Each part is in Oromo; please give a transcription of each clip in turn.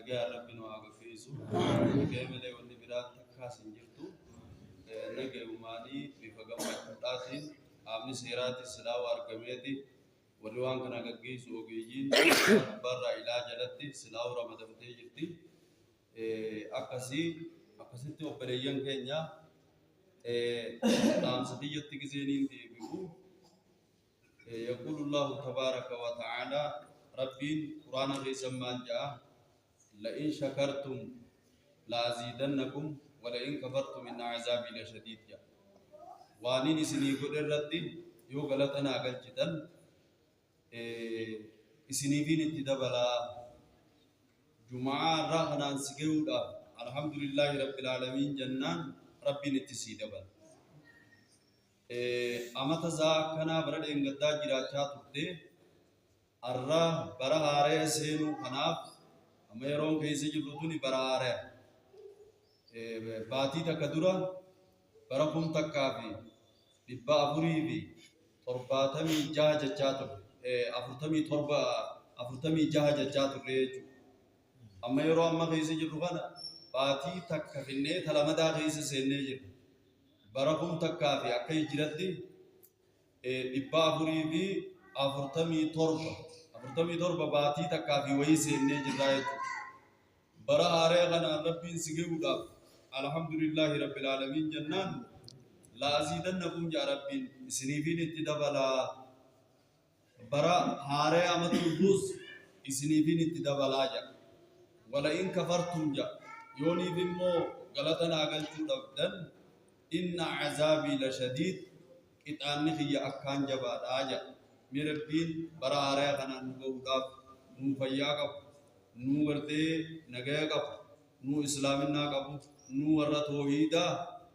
Nagayaan Rabbi nu haa gaggeessu. Nagaya malee wanni biraa takkaas hin jirtu. Nagayumaanii bifa gammachuudhaatiin qaamni seeraatis silaa waa argameeti warri waan kana gaggeessu ogeeyyiin gubbaarraa ilaa jalatti silaa ramadamtee jirti. Akkasii akkasitti obboleeyyan keenya dhaamsa tiyyatti gizeeniin deebi'u. Yaquulu Allaahu tabaaraka wa ta'aalaa Rabbiin Qur'aana keessa maal ja'a? La'in shakartum la'aziidannakum wa la'in kafartum inna azaabii lashadiid ja'a. Waanin isinii godhe irratti yoo galata naa galchitan isiniifin itti dabalaa. Juma'aa irraa kanaan si gayuudhaaf alhamdulillaahi rabbil aalamiin jennaan Rabbiin itti sii dabala. Amata zaa akkanaa bara dheengaddaa jiraachaa turte arra bara haaraya seenuu kanaaf amma yeroon keessa jirru tuni bara haaraya. Baatii takka dura bara 1476 jechaa turre. 47 46 jechaa turre jechuudha. Amma yeroo amma keessa jirru kana baatii takka finnee talamadaa keessa seennee jirra. Bara kum takkaa fi akka hijratti 447, 47 baatii takkaa fi wayii seennee jirraa jechuudha. Bara haaraya kanaan Rabbiin si gayuudhaaf Alhamdulillaahi Rabbil Aalamiin jennaan la'aziidannakum ja'a Rabbiin isiniifiin itti dabalaa. Bara haaraya amata dhufuus isiniifin itti dabalaa ja'a. Wala'in kafartum ja'a. Yooniif immoo galata naa galchuu dhabdan inna azaabii lashadiid qixaanni kiyya akkaan jabaadha ja'a. Mee Rabbiin bara haaraya kanaan nu gahuudhaaf nuu fayyaa qabu, nuu gartee nagaya qabu, nuu islaaminaa qabu, nuu warra toohiidaa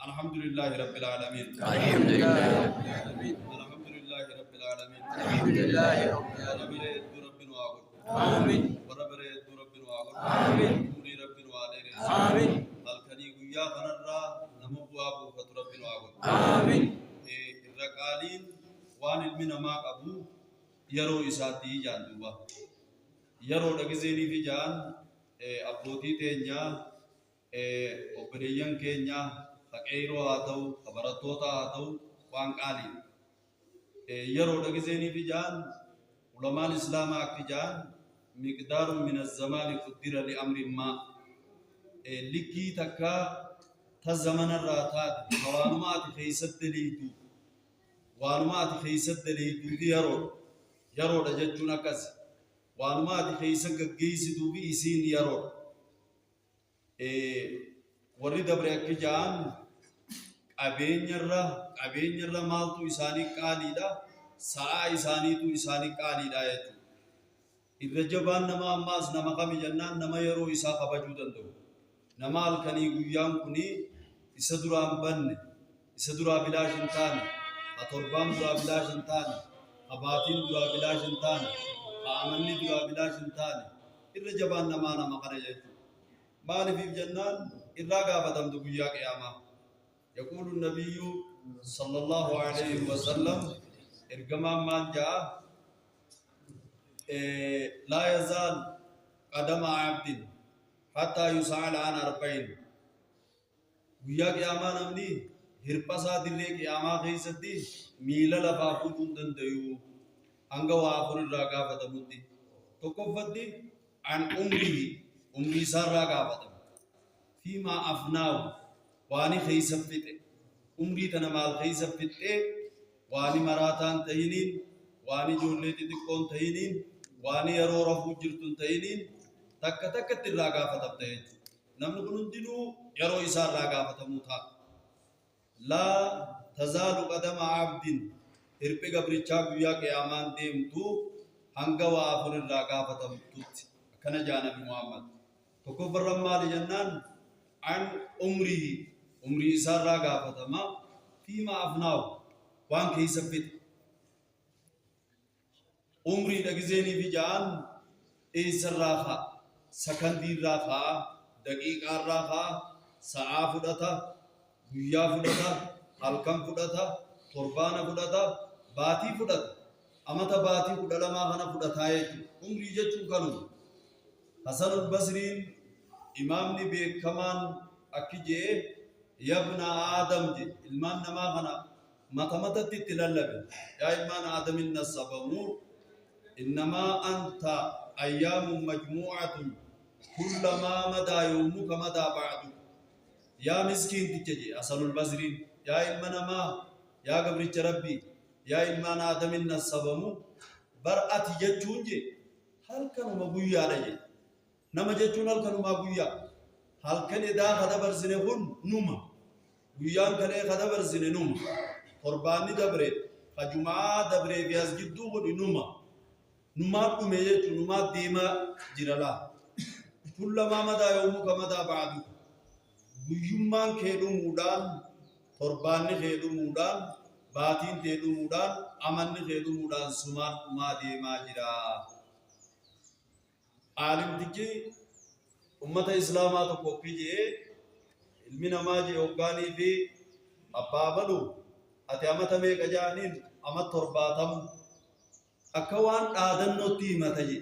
Alhamdulillaahi Rabbil Aalamiin. Alhamdulillahi Rabbil Aalamiin. Alhamdulillaahi Rabbil Aalamiin. Alhamdulillahi Rabbil Warra Aalamiin. bare hedduu Rabbi nu haa godhu. Aamin. Warra bare hedduu Rabbi nu haa godhu. Aamin. Umurii Rabbi nu haa dheeressu. Aamin. Halkanii guyyaa kanarraa nama bu'aa buufatu Rabbi nu haa godhu. Aamin. Irra qaaliin waan ilmi namaa qabu yeroo isaatti jaan duuba. Yeroodha gizeeniif jaan abbootii teenyaa obboleeyyan keenya ka qeeyroo haa ta'u, ka barattootaa haa ta'u waan qaaliidha. Yeroodha gizeeniif jaan ulamaan islaamaa akki jaan miqdaarun min azzamaani quddira li amrin maa likkii takka ta zamanarraa taate ka waanuma ati keeysatti daleeydu waanuma ati keeysatti daleeyduufi yeroodha. Yeroodha jechuun akkasi. Waanuma ati keeysa gaggeeysituufi isiin yeroodha. Warri dabre akki ja'an qabeenyarra qabeenyarra maaltu isaanii qaaliidha sa'aa isaaniitu isaanii qaaliidha jechuudha. Irra jabaan nama ammaas nama kami jennaan nama yeroo isaa kabajuu danda'u. Nama halkanii guyyaan kuni isa duraan banne, isa duraa bilaash hin taane, ka torbaan duraa bilaash hin taane, ka baatiin duraa bilaash hin taane, ka amanni duraa bilaash hin taane. Irra jabaan namaa nama kana jechuudha. Maalifiif jennaan irraa gaafatamtu guyyaa qiyaamaa. Yaquulu nabiyyu sallallahu alayhi wa sallam ergamaan maal ja'a? Laa yazaal qadama abdin hattaa yus'ala an arba'in. Guyyaa qiyaamaa namni hirphasaa dirree qiyaamaa keessatti miila lafaa fuudhuu hin dandayu hanga waa afur irraa gaafatamutti. Tokkoffatti an umrihi umrii isaarraa gaafatama. Fiimaa afnaahu waani keessa fixe umrii tana maal keessa fixxee waani maraataan tahiniin waani ijoollee xixiqqoon tahiniin waani yeroo rafuu jirtu hin tahiniin takka takkatti irraa gaafatamta jechuudha. Namni kun hundinuu yeroo isaa irraa gaafatamuu ta'a. Laa tazaalu qadama abdin hirphi gabrichaa guyyaa qiyaamaan deemtu hanga waa afur irraa gaafatamtutti. Akkana ja'a Nabi Muhammad. Tokkoffarran maali jennaan an umrihi umrii isaa irraa gaafatama fiima afnaahu waan keessa fixe. Umriidha gizeeniifi ja'an eessarraa ka'a? Sakandiirraa ka'a, daqiiqaarraa ka'a, sa'aa fudhata, guyyaa fudhata, halkan fudhata, torbaana fudhata, baatii fudhata. Amata baatii 12 kana fudhataa jechuudha. Umrii jechuun kanuma. Hasanul Basriin Imaamni beekamaan akki jee yabna Aadam je ilmaan namaa kana mata matatti itti lallabe. Yaa ilmaan Aadamin nasabamuu innamaa anta ayyaamun majmuu'atun kullamaa madaa yawmuka madaa ba'du. Yaa miskiinticha je Hasanul Basriin yaa ilma namaa yaa gabricha Rabbii yaa ilmaan Aadamin nasabamuu bar ati jechuun je halkanuma guyyaadha je. Nama jechuun halkanumaa guyyaa. Halkan edaa ka dabarsine kun numa. Guyyaan kalee ka dabarsine numa. Torbaanni dabre ka jumaa dabree fi as gidduu kun numa. Numaa dhume jechuun numaa deemaa jira laa. Kullamaa madaa yawmuka madaa ba'du. Guyyummaan kee dhumuudhaan, torbaanni kee dhumuudhaan, baatiin tee dhumuudhaan, amanni kee dhumuudhaan sumaan dhumaa deemaa jira. Aalimtichi ummata Islaamaa tokko okki je'ee ilmi namaa je'e hoggaanii fi abbaa balu ati amata meeqa ja'aniin ama 70 akka waan dhaadannootti himata je'e.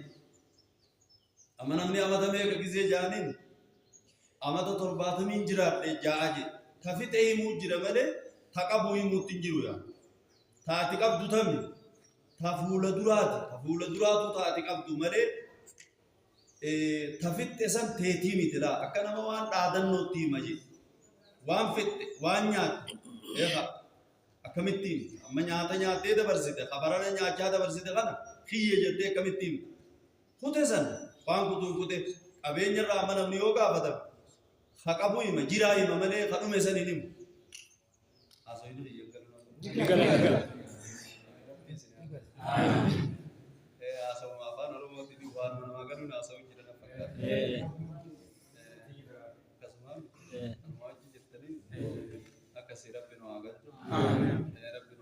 Amma namni amata meeqa gizee ja'aniin amata 70 jiraadhe ja'a je'e. Ta fixe himuu jira malee ta qabu himuutti hin jiru yaa. Ta ati qabdu tami? Ta fuula duraati. Ta fuula duraatu ta ati qabdu malee ta fixxe san teetii miti laa. Akka nama waan dhaadannootti hima jedhe. Waan fixxe, waan nyaatte. Eegaa akkamitti himta? Amma nyaata nyaattee dabarsite, kabarana nyaachaa dabarsite kana kiyya jettee akkamitti himta? Kute san waan kutuun kute qabeenya irraa amma namni yoo gaafatame ka qabu hima, jiraa hima malee ka dhume san hin himu. Haasawni kiyya hin galu. Ni gala ni gala. Haasawuma afaan Oromootiin waan namaa galuun haasawuu jira na fakkaata. Akkasuma anuma wajji jirtanii akkasii Rabbi nu haa galchu. Rabbi